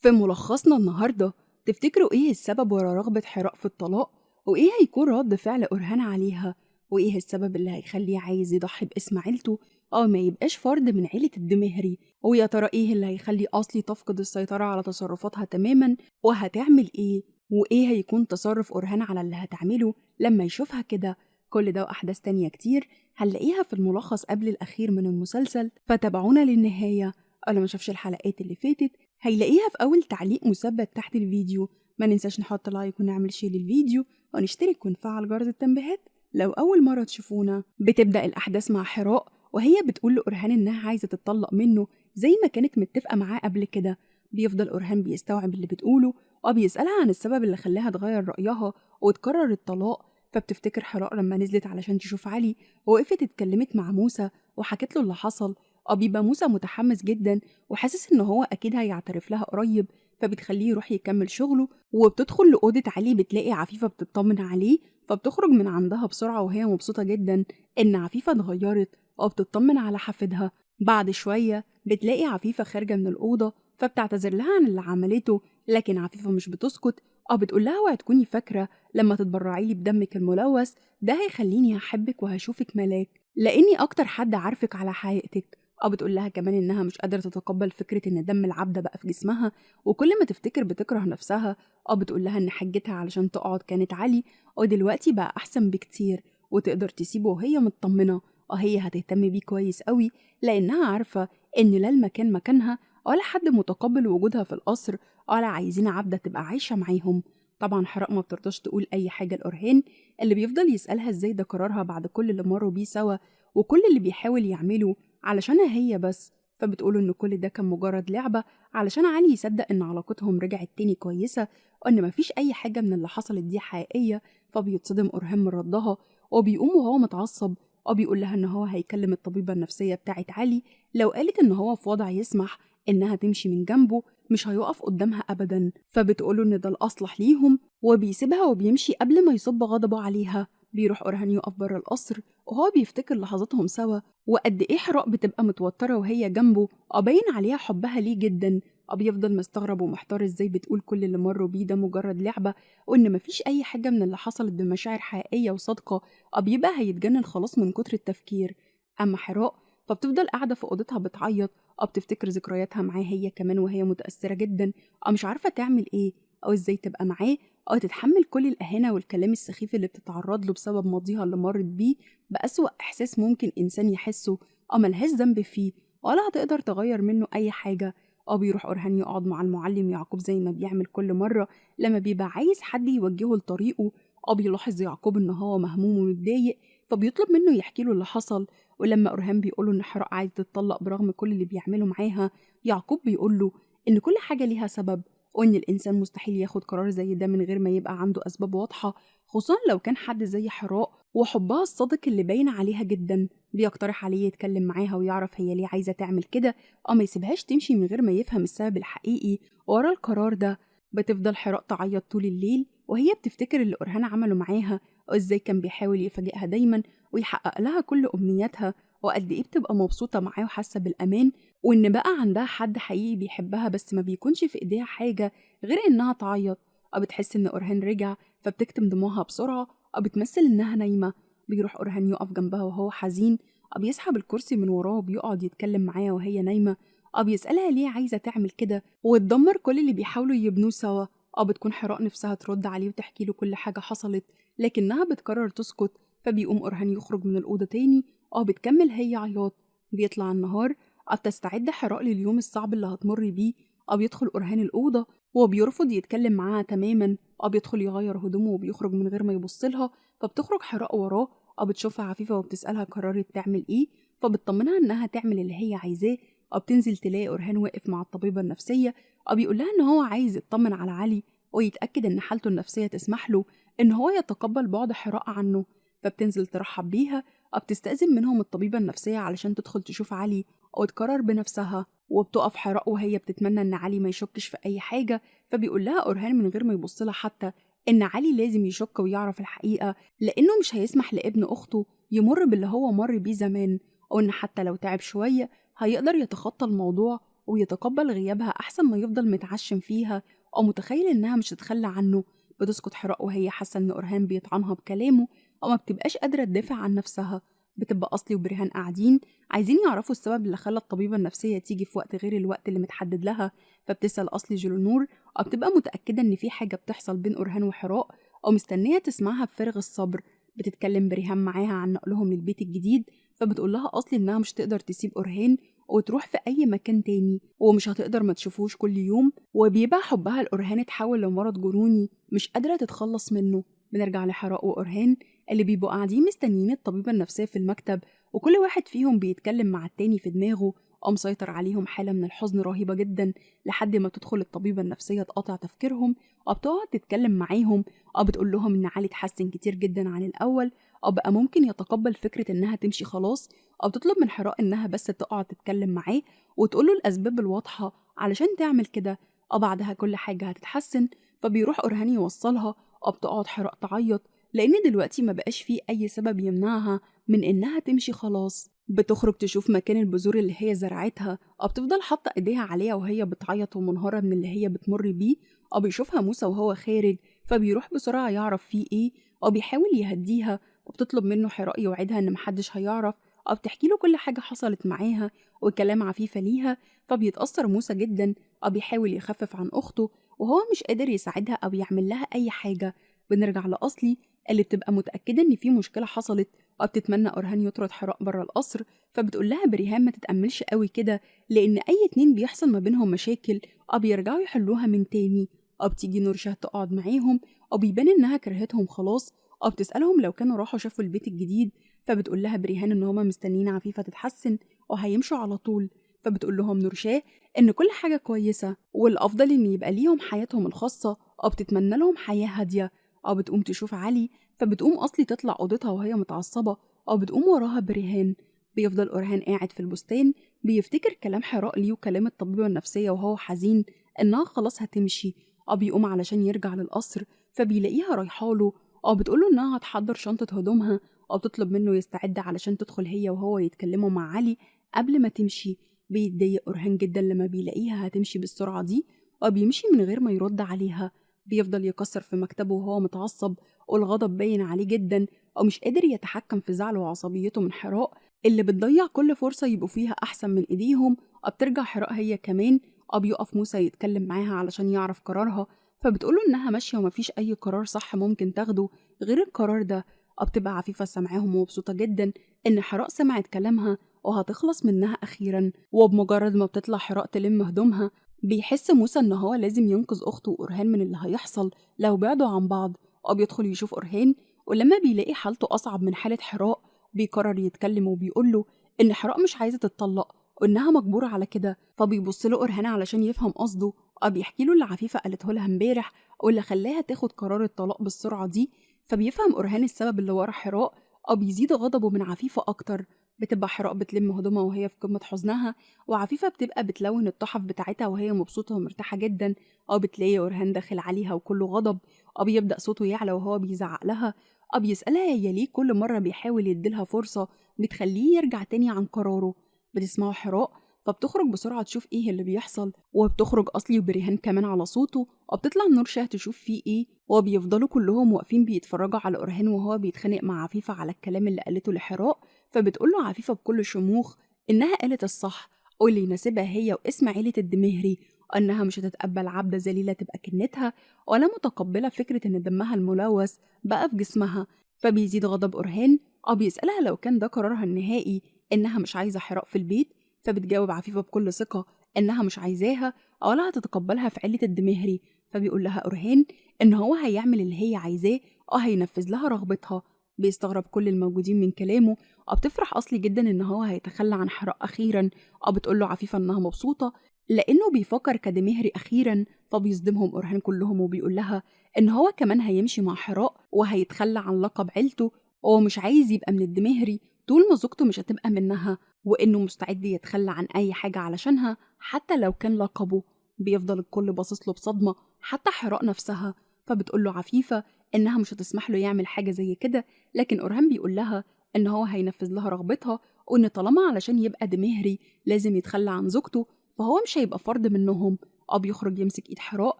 في ملخصنا النهاردة، تفتكروا إيه السبب ورا رغبة حراء في الطلاق؟ وإيه هيكون رد فعل أورهان عليها؟ وإيه السبب اللي هيخليه عايز يضحي باسم عيلته أو ما يبقاش فرد من عيلة الدمهري؟ ويا ترى إيه اللي هيخلي أصلي تفقد السيطرة على تصرفاتها تماما؟ وهتعمل إيه؟ وإيه هيكون تصرف أورهان على اللي هتعمله لما يشوفها كده؟ كل ده وأحداث تانية كتير هنلاقيها في الملخص قبل الأخير من المسلسل، فتابعونا للنهاية. أنا ما شافش الحلقات اللي فاتت هيلاقيها في أول تعليق مثبت تحت الفيديو. ما ننساش نحط like ونعمل share للفيديو ونشترك ونفعل جرس التنبيهات لو أول مرة تشوفونا. بتبدأ الأحداث مع حراء وهي بتقول لأورهان إنها عايزة تتطلق منه زي ما كانت متفقة معاه قبل كده. بيفضل أورهان بيستوعب اللي بتقوله وبيسألها عن السبب اللي خلاها تغير رأيها وتقرر الطلاق. فبتفتكر حراء لما نزلت علشان تشوف علي ووقفت اتكلمت مع موسى وحكت له اللي حصل. بيبقى موسى متحمس جدا وحاسس ان هو اكيد هيعترف لها قريب، فبتخليه يروح يكمل شغله. وبتدخل لأوضة علي بتلاقي عفيفة بتطمن عليه، فبتخرج من عندها بسرعة وهي مبسوطة جدا ان عفيفة اتغيرت وبتطمن على حفيدها. بعد شوية بتلاقي عفيفة خارجة من الأوضة، فبتعتذر لها عن اللي عملته، لكن عفيفة مش بتسكت. بتقول لها وهتكوني فاكرة لما تتبرعي لي بدمك الملوث ده هيخليني هحبك وهشوفك ملاك، لأني أكتر حد عارفك على حقيقتك. بتقول لها كمان إنها مش قادرة تتقبل فكرة إن دم العبدة بقى في جسمها، وكل ما تفتكر بتكره نفسها. بتقول لها إن حجتها علشان تقعد كانت علي، ودلوقتي بقى أحسن بكتير وتقدر تسيبه وهي مطمنة، وهي هتهتم بيه كويس قوي لأنها عارفة إن لا المكان مكانها ولا حد متقبل وجودها في القصر ولا عايزين عبدة تبقى عايشة معاهم. طبعا حراء ما بترضاش تقول أي حاجة لأورهان اللي بيفضل يسألها إزاي ده قرارها بعد كل اللي مروا بيه سوا وكل اللي بيحاول يعمله علشانها هي بس. فبتقول إن كل ده كان مجرد لعبة علشان علي يصدق إن علاقتهم رجعت تاني كويسة وإن مفيش أي حاجة من اللي حصلت دي حقيقية. فبيتصدم أورهان من ردها وبيقوم وهو متعصب وبيقول لها إن هو هيكلم الطبيبة النفسية بتاعت علي لو قالت إن هو في وضع يسمح إنها تمشي من جنبه مش هيقف قدامها أبدا. فبتقوله إن ده الأصلح ليهم وبيسيبها وبيمشي قبل ما يصب غضبه عليها. بيروح أورهان يقف بره القصر وهو بيفتكر لحظاتهم سوا وقد إيه حراء بتبقى متوترة وهي جنبه وباين عليها حبها ليه جدا. بيفضل مستغرب ومحتار إزاي بتقول كل اللي مروا بيه ده مجرد لعبة وإن مفيش أي حاجة من اللي حصلت بمشاعر حقيقية وصادقة. بيبقى هيتجنن خلاص من كتر التفكير. أما حراء فبتفضل قاعدة في أوضتها بتعيط، بتفتكر ذكرياتها معاه هي كمان وهي متأثرة جدا، مش عارفة تعمل إيه أو إزاي تبقى معاه أو تتحمل كل الأهانة والكلام السخيف اللي بتتعرض له بسبب ماضيها اللي مرت بيه بأسوأ إحساس ممكن إنسان يحسه، ملهاش ذنب فيه ولا هتقدر تغير منه أي حاجة. بيروح أورهان يقعد مع المعلم يعقوب زي ما بيعمل كل مرة لما بيبقى عايز حد يوجهه لطريقه. بيلاحظ يعقوب إن هو مهموم ومتضايق فبيطلب منه يحكي له اللي حصل. ولما أورهان بيقوله إن حراء عايز تتطلق برغم كل اللي بيعمله معاها، يعقوب بيقوله إن كل حاجة ليها سبب وإن الإنسان مستحيل ياخد قرار زي ده من غير ما يبقى عنده أسباب واضحة، خصوصا لو كان حد زي حراء وحبها الصادق اللي باين عليها جدا. بيقترح عليه يتكلم معاها ويعرف هي ليه عايزة تعمل كده أو ما يسيبهاش تمشي من غير ما يفهم السبب الحقيقي ورا القرار ده. بتفضل حراء تعيط طول الليل وهي بتفتكر اللي أورهان عمله معاها وإزاي كان بيحاول يفاجئها دايما ويحقق لها كل أمنياتها وقد إيه بتبقى مبسوطة معاه وحاسة بالأمان وإن بقى عندها حد حقيقي بيحبها بس ما بيكونش في إيديها حاجة غير إنها تعيط. بتحس إن أورهان رجع فبتكتم دموعها بسرعة بتمثل إنها نايمة. بيروح أورهان يقف جنبها وهو حزين، بيسحب الكرسي من وراه وبيقعد يتكلم معاها وهي نايمة، بيسألها ليه عايزة تعمل كده وتدمر كل اللي بيحاولوا يبنوه سوا. بتكون حراء نفسها ترد عليه وتحكي له كل حاجة حصلت لكنها بتقرر تسكت. فبيقوم أورهان يخرج من الأوضة تاني، بتكمل هي عياط. بيطلع النهار، بتستعد حراء لليوم الصعب اللي هتمر بيه. بيدخل أورهان الأوضة وبيرفض يتكلم معاها تماما، بيدخل يغير هدومه وبيخرج من غير ما يبص لها. فبتخرج حراء وراه، بتشوفها عفيفة وبتسألها قررت تعمل ايه، فبتطمنها انها تعمل اللي هي عايزاه. بتنزل تلاقي أورهان واقف مع الطبيبة النفسية، بيقول لها ان هو عايز يطمن على علي ويتأكد ان حالته النفسية تسمح له ان هو يتقبل بعد حراء عنه. فبتنزل ترحب بيها، بتستأذن منهم الطبيبة النفسية علشان تدخل تشوف علي وتقرر بنفسها. وبتقف حراء وهي بتتمنى ان علي ما يشكش في اي حاجة، فبيقول لها أورهان من غير ما يبص لها حتى ان علي لازم يشك ويعرف الحقيقة لانه مش هيسمح لابن اخته يمر باللي هو مر بيه زمان، وان حتى لو تعب شوية هيقدر يتخطى الموضوع ويتقبل غيابها أحسن ما يفضل متعشم فيها أو متخيل إنها مش هتتخلى عنه. بتسكت حراء وهي حاسة إن أورهان بيطعنها بكلامه أو ما بتبقاش قادرة تدافع عن نفسها. بتبقى أصلي وبرهان قاعدين عايزين يعرفوا السبب اللي خلى الطبيبة النفسية تيجي في وقت غير الوقت اللي متحدد لها، فبتسأل أصلي جلنور أو بتبقى متأكدة إن في حاجة بتحصل بين أورهان وحراء أو مستنية تسمعها بفارغ الصبر. بتتكلم بريهام معاها عن نقلهم للبيت الجديد، فبتقول لها أصلي إنها مش تقدر تسيب أورهان وتروح في أي مكان تاني ومش هتقدر ما تشوفوش كل يوم، وبيبقى حبها لأورهان اتحول لمرض جنوني مش قادرة تتخلص منه. بنرجع لحراء وأورهان اللي بيبقوا قاعدين مستنيين الطبيبة النفسية في المكتب، وكل واحد فيهم بيتكلم مع التاني في دماغه أو مسيطر عليهم حالة من الحزن رهيبة جدا، لحد ما تدخل الطبيبة النفسية تقاطع تفكيرهم أو بتقعد تتكلم معاهم أو بتقول لهم إن علي اتحسن كتير جدا عن الأول أو بقى ممكن يتقبل فكرة إنها تمشي خلاص، أو بتطلب من حراء إنها بس تقعد تتكلم معاه وتقول له الأسباب الواضحة علشان تعمل كده، أو بعدها كل حاجة هتتحسن. فبيروح أورهان يوصلها أو بتقعد حراء تعيط لأن دلوقتي ما بقاش فيه أي سبب يمنعها من إنها تمشي خلاص. بتخرج تشوف مكان البذور اللي هي زرعتها أو بتفضل حاطة إيديها عليها وهي بتعيط ومنهارة من اللي هي بتمر بيه، أو بيشوفها موسى وهو خارج فبيروح بسرعة يعرف فيه إيه أو بيحاول يهديها، وبتطلب منه حراء يوعدها إن محدش هيعرف أو بتحكي له كل حاجة حصلت معاها وكلام عفيفة ليها. فبيتأثر موسى جدا أو بيحاول يخفف عن أخته وهو مش قادر يساعدها أو يعمل لها أي حاجة. بنرجع لأصلي اللي بتبقى متأكدة إن في مشكلة حصلت أو بتتمنى أورهان يطرد حراء بره القصر، فبتقول لها بريهام ما تتأملش قوي كده لأن أي اتنين بيحصل ما بينهم مشاكل أو بيرجعوا يحلوها من تاني. أو بتيجي نورشاه تقعد معاهم أو بيبان إنها كرهتهم خلاص، أو بتسألهم لو كانوا راحوا شافوا البيت الجديد، فبتقول لها بريهان إن هما مستنيين عفيفة تتحسن وهيمشوا على طول. فبتقول لهم نورشاه إن كل حاجة كويسة والأفضل إن يبقى ليهم حياتهم الخاصة أو بتتمنى لهم حياة هادية. أو بتقوم تشوف علي، فبتقوم أصلي تطلع أوضتها وهي متعصبة أو بتقوم وراها بريهان. بيفضل أورهان قاعد في البستان بيفتكر كلام حراء ليه وكلام الطبيبة النفسية وهو حزين إنها خلاص هتمشي، أو بيقوم علشان يرجع للقصر فبيلاقيها رايحاله أو بتقوله إنها هتحضر شنطة هدومها أو بتطلب منه يستعد علشان تدخل هي وهو يتكلموا مع علي قبل ما تمشي. بيتضايق أورهان جدا لما بيلاقيها هتمشي بالسرعة دي وبيمشي من غير ما يرد عليها. بيفضل يكسر في مكتبه وهو متعصب والغضب باين عليه جدا أو مش قادر يتحكم في زعله وعصبيته من حراء اللي بتضيع كل فرصة يبقوا فيها أحسن من إيديهم. أو بترجع حراء هي كمان أو بيقف موسى يتكلم معاها علشان يعرف قرارها، فبتقوله إنها ماشية ومفيش أي قرار صح ممكن تاخده غير القرار ده. أو بتبقى عفيفة سامعاهم ومبسوطة جدا إن حراء سمعت كلامها وهتخلص منها أخيرا. وبمجرد ما بتطلع حراء تلم هدومها بيحس موسى إن هو لازم ينقذ أخته وأورهان من اللي هيحصل لو بعدوا عن بعض. أو بيدخل يشوف أورهان ولما بيلاقي حالته أصعب من حالة حراء بيقرر يتكلم وبيقوله إن حراء مش عايزة تتطلق وإنها مجبورة على كده. فبيبص له أورهان علشان يفهم قصده أو بيحكي له اللي عفيفة قالته لها امبارح واللي خلاها تاخد قرار الطلاق بالسرعة دي. فبيفهم أورهان السبب اللي ورا حراء أو بيزيد غضبه من عفيفة أكتر. بتبقى حراء بتلم هدومها وهي في قمة حزنها، وعفيفة بتبقى بتلون التحف بتاعتها وهي مبسوطة ومرتاحة جدا. أو بتلاقي أورهان داخل عليها وكله غضب، أو بيبدأ صوته يعلى وهو بيزعق لها، أو بيسألها هي ليه كل مرة بيحاول يديلها فرصة بتخليه يرجع تاني عن قراره. بتسمعه حراء فبتخرج بسرعة تشوف ايه اللي بيحصل، وبتخرج أصلي وبريهان كمان على صوته، وبتطلع نورشاه تشوف فيه ايه. وبيفضلوا كلهم واقفين بيتفرجوا على أورهان وهو بيتخانق مع عفيفة على الكلام اللي قالته لحراء. فبتقوله عفيفة بكل شموخ إنها قالت الصح واللي يناسبها هي واسم عيلة الدمهري، وإنها مش هتتقبل عبدة ذليلة تبقى كنتها ولا متقبلة فكرة إن دمها الملوث بقى في جسمها. فبيزيد غضب أورهان أو بيسألها لو كان ده قرارها النهائي إنها مش عايزة حراء في البيت. فبتجاوب عفيفة بكل ثقة إنها مش عايزاها ولا هتتقبلها في عيلة الدمهري. فبيقول لها أورهان إن هو هيعمل اللي هي عايزاه وهينفذ لها رغبتها. بيستغرب كل الموجودين من كلامه، وبتفرح أصلي جدا إن هو هيتخلى عن حراء أخيرا. وبتقول له عفيفة إنها مبسوطة لأنه بيفكر كدمهري أخيرا. فبيصدمهم أورهان كلهم وبيقول لها إن هو كمان هيمشي مع حراء وهيتخلى عن لقب عيلته ومش عايز يبقى من الدمهري طول ما زوجته مش هتبقى منها، وإنه مستعد يتخلى عن أي حاجة علشانها حتى لو كان لقبه. بيفضل الكل باصص له بصدمة حتى حراء نفسها. فبتقول له عفيفة إنها مش هتسمح له يعمل حاجة زي كده، لكن أورهان بيقول لها إن هو هينفذ لها رغبتها، وإن طالما علشان يبقى دمهري لازم يتخلى عن زوجته فهو مش هيبقى فرد منهم. بيخرج يمسك إيد حراء،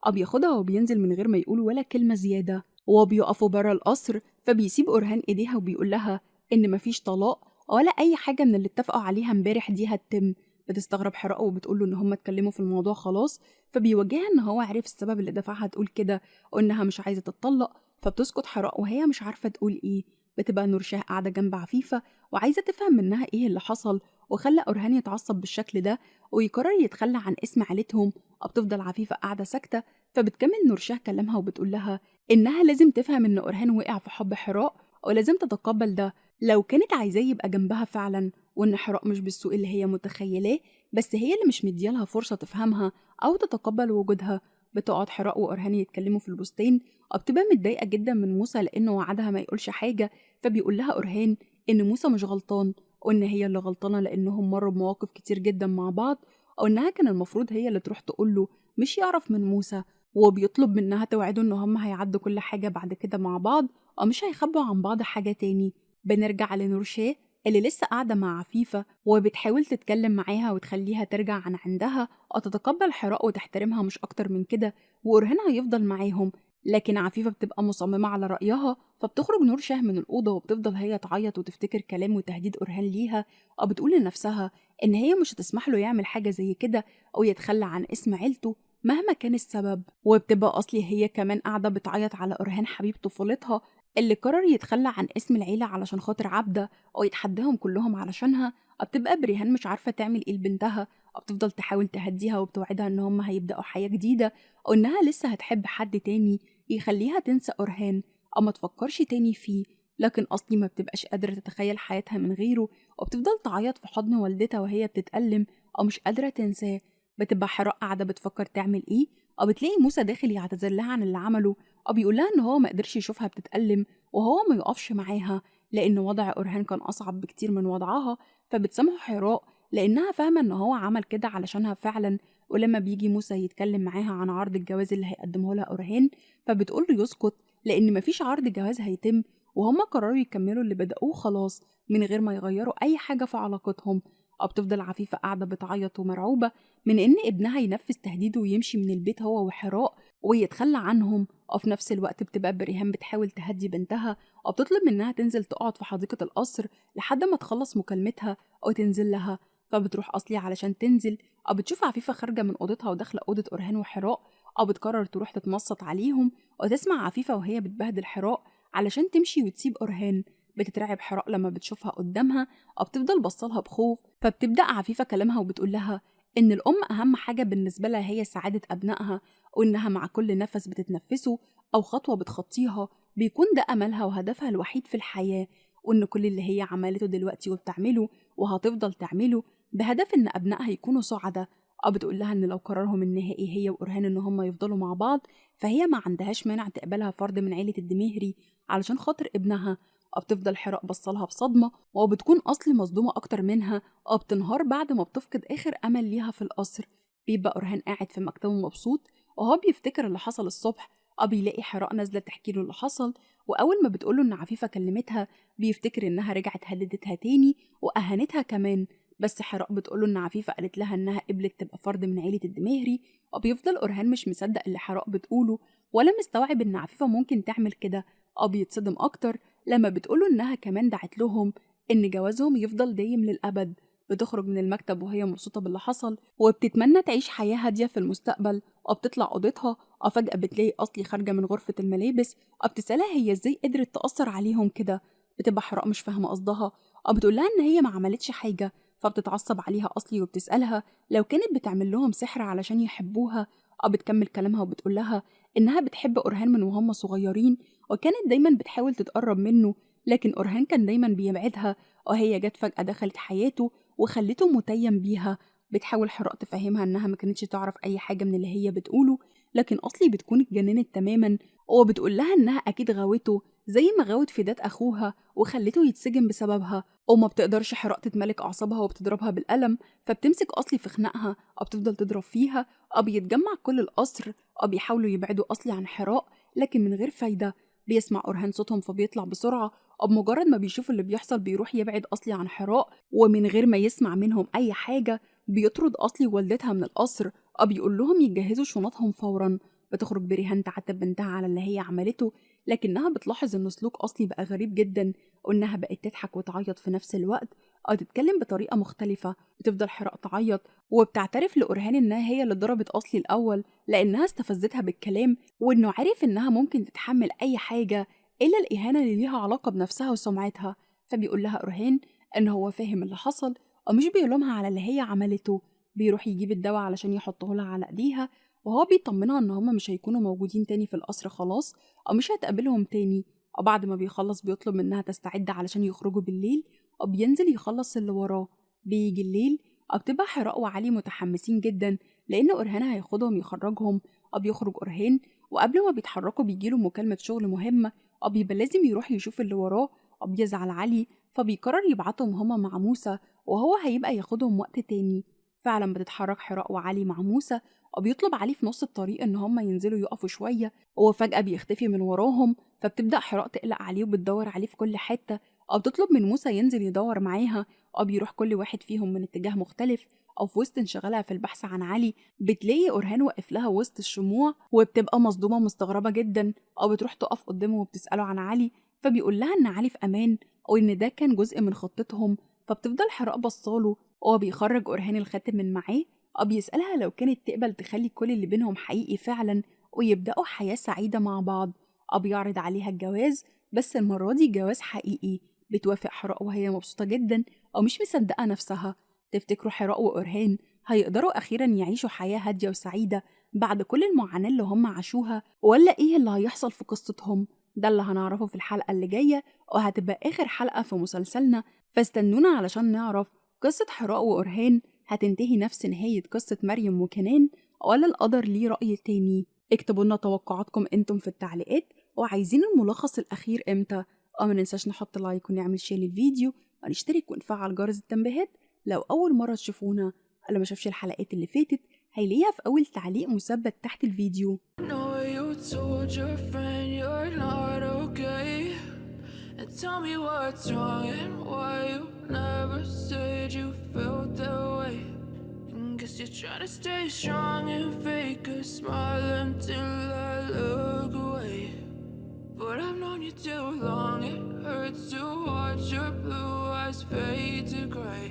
بياخدها وبينزل من غير ما يقول ولا كلمة زيادة. وبيقفوا برا القصر، فبيسيب أورهان إيديها وبيقول لها إن مفيش طلاق ولا أي حاجة من اللي اتفقوا عليها امبارح دي هتتم. بتستغرب حراء وبتقول له إن هم اتكلموا في الموضوع خلاص، فبيوجهها إن هو عرف السبب اللي دفعها تقول كده وإنها مش عايزة تتطلق. فبتسكت حراء وهي مش عارفة تقول إيه. بتبقى نورشاه قاعدة جنب عفيفة وعايزة تفهم منها إيه اللي حصل وخلى أورهان يتعصب بالشكل ده ويقرر يتخلى عن اسم عيلتهم. بتفضل عفيفة قاعدة ساكتة، فبتكمل نورشاه كلامها وبتقول لها إنها لازم تفهم إن أورهان وقع في حب حراء ولازم تتقبل ده لو كانت عايزاه يبقى جنبها فعلا، وإن حراء مش بالسوء اللي هي متخيلاه، بس هي اللي مش مديالها فرصة تفهمها أو تتقبل وجودها. بتقعد حراء وأورهان يتكلموا في البستان، وبتبقى متضايقة جدا من موسى لأنه وعدها ما يقولش حاجة. فبيقول لها أورهان إن موسى مش غلطان وإن هي اللي غلطانة لأنهم مروا بمواقف كتير جدا مع بعض، وإنها كان المفروض هي اللي تروح تقوله مش يعرف من موسى. وبيطلب منها توعده إن هم هيعدوا كل حاجة بعد كده مع بعض ومش هيخبوا عن بعض حاجة تاني. بنرجع لنورشاه اللي لسه قاعدة مع عفيفة وبتحاول تتكلم معاها وتخليها ترجع عن عندها وتتقبل حراء وتحترمها مش أكتر من كده، وأورهان هيفضل معاهم. لكن عفيفة بتبقى مصممة على رأيها، فبتخرج نورشاه من الأوضة وبتفضل هي تعيط وتفتكر كلام وتهديد أورهان ليها، وبتقول لنفسها إن هي مش هتسمح له يعمل حاجة زي كده أو يتخلى عن اسم عيلته مهما كان السبب. وبتبقى أصلي هي كمان قاعدة بتعيط على أورهان حبيب طفولتها اللي قرر يتخلى عن اسم العيلة علشان خاطر عبدة أو يتحداهم كلهم علشانها. بتبقى بريهان مش عارفة تعمل إيه لبنتها، بتفضل تحاول تهديها وبتوعدها إن هم هيبدأوا حياة جديدة وإنها لسه هتحب حد تاني يخليها تنسى أورهان أو ما تفكرش تاني فيه. لكن أصلي ما بتبقاش قادرة تتخيل حياتها من غيره، وبتفضل تعيط في حضن والدتها وهي بتتألم أو مش قادرة تنساه. بتبقى حراء قاعدة بتفكر تعمل إيه، أو بتلاقي موسى داخل يعتذر لها عن اللي عمله، أو بيقول لها إن هو ما قدرش يشوفها بتتألم وهو ما يقفش معاها لأن وضع أورهان كان أصعب بكتير من وضعها. فبتسامحه حراء لأنها فاهمة إن هو عمل كده علشانها فعلا. ولما بيجي موسى يتكلم معاها عن عرض الجواز اللي هيقدمه لها أورهان، فبتقول له يسكت لأن مفيش عرض جواز هيتم، وهما قرروا يكملوا اللي بدأوه خلاص من غير ما يغيروا أي حاجة في علاقتهم. بتفضل عفيفة قاعدة بتعيط ومرعوبة من إن ابنها ينفذ تهديده ويمشي من البيت هو وحراء ويتخلى عنهم. وفي نفس الوقت بتبقى بريهان بتحاول تهدي بنتها وبتطلب منها تنزل تقعد في حديقة القصر لحد ما تخلص مكالمتها أو تنزل لها. فبتروح أصلي علشان تنزل، أو بتشوف عفيفة خارجة من أوضتها وداخلة أوضة أورهان وحراء، أو بتقرر تروح تتنصت عليهم وتسمع عفيفة وهي بتبهدل حراء علشان تمشي وتسيب أورهان. بتترعب حراء لما بتشوفها قدامها أو بتفضل بصلها بخوف. فبتبدأ عفيفة كلامها وبتقول لها إن الأم أهم حاجة بالنسبة لها هي سعادة أبنائها، وإنها مع كل نفس بتتنفسه أو خطوة بتخطيها بيكون ده أملها وهدفها الوحيد في الحياة، وإن كل اللي هي عملته دلوقتي وبتعمله وهتفضل تعمله بهدف إن أبنائها يكونوا سعداء. أو بتقول لها إن لو قرارهم النهائي هي وأورهان إن هم يفضلوا مع بعض فهي ما عندهاش مانع تقبلها فرد من عيلة الدميهري علشان خاطر ابنها. وبتفضل حراء بصلها بصدمة وبتكون أصلي مصدومة أكتر منها، وبتنهار بعد ما بتفقد آخر أمل ليها في القصر. بيبقى أورهان قاعد في مكتبه مبسوط وهو بيفتكر اللي حصل الصبح، بيلاقي حراء نازلة تحكي له اللي حصل، وأول ما بتقوله إن عفيفة كلمتها بيفتكر إنها رجعت هددتها تاني وأهانتها كمان. بس حراء بتقوله إن عفيفة قالت لها إنها قبلت تبقى فرد من عيلة الدميهري، وبيفضل أورهان مش مصدق اللي حراء بتقوله ولا مستوعب إن عفيفة ممكن تعمل كده. بيتصدم أكتر لما بتقوله إنها كمان دعت لهم إن جوازهم يفضل دايم للأبد. بتخرج من المكتب وهي مبسوطة باللي حصل وبتتمنى تعيش حياة هادية في المستقبل، وبتطلع أوضتها وفجأة بتلاقي أصلي خارجة من غرفة الملابس، وبتسألها هي إزاي قدرت تأثر عليهم كده. بتبقى حراء مش فاهمة قصدها، وبتقولها إن هي ما عملتش حاجة، فبتتعصب عليها أصلي وبتسألها لو كانت بتعمل لهم سحر علشان يحبوها. بتكمل كلامها وبتقولها إنها بتحب أورهان من وهم صغيرين وكانت دايما بتحاول تتقرب منه، لكن أورهان كان دايما بيبعدها، وهي جت فجأة دخلت حياته وخلته متيم بيها. بتحاول حراء تفهمها إنها ما كانتش تعرف أي حاجة من اللي هي بتقوله، لكن أصلي بتكون اتجننت تماما وبتقول لها إنها أكيد غاوته زي ما غاوت فدات أخوها وخلته يتسجن بسببها. وما بتقدرش حراء تتملك أعصابها وبتضربها بالقلم، فبتمسك أصلي في خناقها وبتفضل تضرب فيها. وبيتجمع كل القصر وبيحاولوا يبعدوا أصلي عن حراء لكن من غير فايدة. بيسمع أورهان صوتهم فبيطلع بسرعة، وبمجرد ما بيشوف اللي بيحصل بيروح يبعد أصلي عن حراء، ومن غير ما يسمع منهم أي حاجة بيطرد أصلي ووالدتها من القصر، وبيقول لهم يجهزوا شنطهم فورا. بتخرج بريهان تعاتب بنتها على اللي هي عملته، لكنها بتلاحظ إن سلوك أصلي بقى غريب جدا، وإنها بقت تضحك وتعيط في نفس الوقت أو تتكلم بطريقة مختلفة. بتفضل حراء تعيط وبتعترف لأورهان إنها هي اللي ضربت أصلي الأول لأنها استفزتها بالكلام، وإنه عرف إنها ممكن تتحمل أي حاجة إلا الإهانة اللي ليها علاقة بنفسها وسمعتها. فبيقول لها أورهان إن هو فاهم اللي حصل ومش بيلومها على اللي هي عملته. بيروح يجيب الدواء علشان يحطه لها على إيديها، وهو بيطمنها إن هما مش هيكونوا موجودين تاني في القصر خلاص أو مش هتقابلهم تاني. وبعد ما بيخلص بيطلب منها تستعد علشان يخرجوا بالليل، وبينزل يخلص اللي وراه. بيجي الليل وبتبقى حراء وعلي متحمسين جدا لأن أورهان هياخدهم يخرجهم. وبيخرج أورهان، وقبل ما بيتحركوا بيجيله مكالمة شغل مهمة، وبيبقى لازم يروح يشوف اللي وراه. وبيزعل علي فبيقرر يبعتهم هما مع موسى، وهو هيبقى ياخدهم وقت تاني. فعلا بتتحرك حراء وعلي مع موسى، وبيطلب علي في نص الطريق ان هما ينزلوا يقفوا شوية، وفجأة بيختفي من وراهم. فبتبدأ حراء تقلق عليه وبتدور عليه في كل حتة، أو بتطلب من موسى ينزل يدور معاها، أو بيروح كل واحد فيهم من اتجاه مختلف. أو في وسط انشغالها في البحث عن علي بتلاقي أورهان واقف لها وسط الشموع، وبتبقى مصدومة مستغربة جدا، أو بتروح تقف قدامه وبتسأله عن علي، فبيقول لها إن علي في أمان وإن ده كان جزء من خطتهم. فبتفضل حراء بصاله، وهو بيخرج أورهان الخاتم من معاه، وبيسألها لو كانت تقبل تخلي كل اللي بينهم حقيقي فعلا ويبدأوا حياة سعيدة مع بعض. وبيعرض عليها الجواز، بس المرة دي جواز حقيقي. بتوافق حراء وهي مبسوطة جدا ومش مصدقة نفسها. تفتكروا حراء وأورهان هيقدروا أخيرا يعيشوا حياة هادية وسعيدة بعد كل المعاناة اللي هم عاشوها، ولا إيه اللي هيحصل في قصتهم؟ ده اللي هنعرفه في الحلقة اللي جاية، وهتبقى آخر حلقة في مسلسلنا. فاستنونا علشان نعرف قصة حراء وأورهان هتنتهي نفس نهاية قصة مريم وكنان، ولا القدر ليه رأي تاني؟ اكتبوا لنا توقعاتكم انتم في التعليقات، وعايزين الملخص الأخير امتى؟ وما ننساش نحط like ونعمل share للفيديو ونشترك ونفعل جرس التنبيهات لو أول مرة تشوفونا. اللي ما شافش الحلقات اللي فاتت هيلاقيها في أول تعليق مثبت تحت الفيديو. But I've known you too long, it hurts to watch your blue eyes fade to gray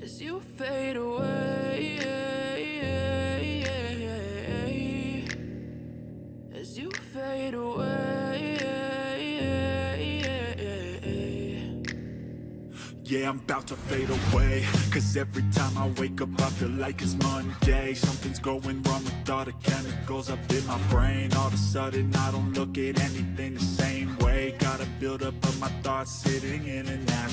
as you fade away, as you fade away. Yeah, I'm about to fade away, cause every time I wake up I feel like it's Monday. Something's going wrong with all the chemicals up in my brain. All of a sudden I don't look at anything the same way. Gotta build up of my thoughts sitting in an ashtray.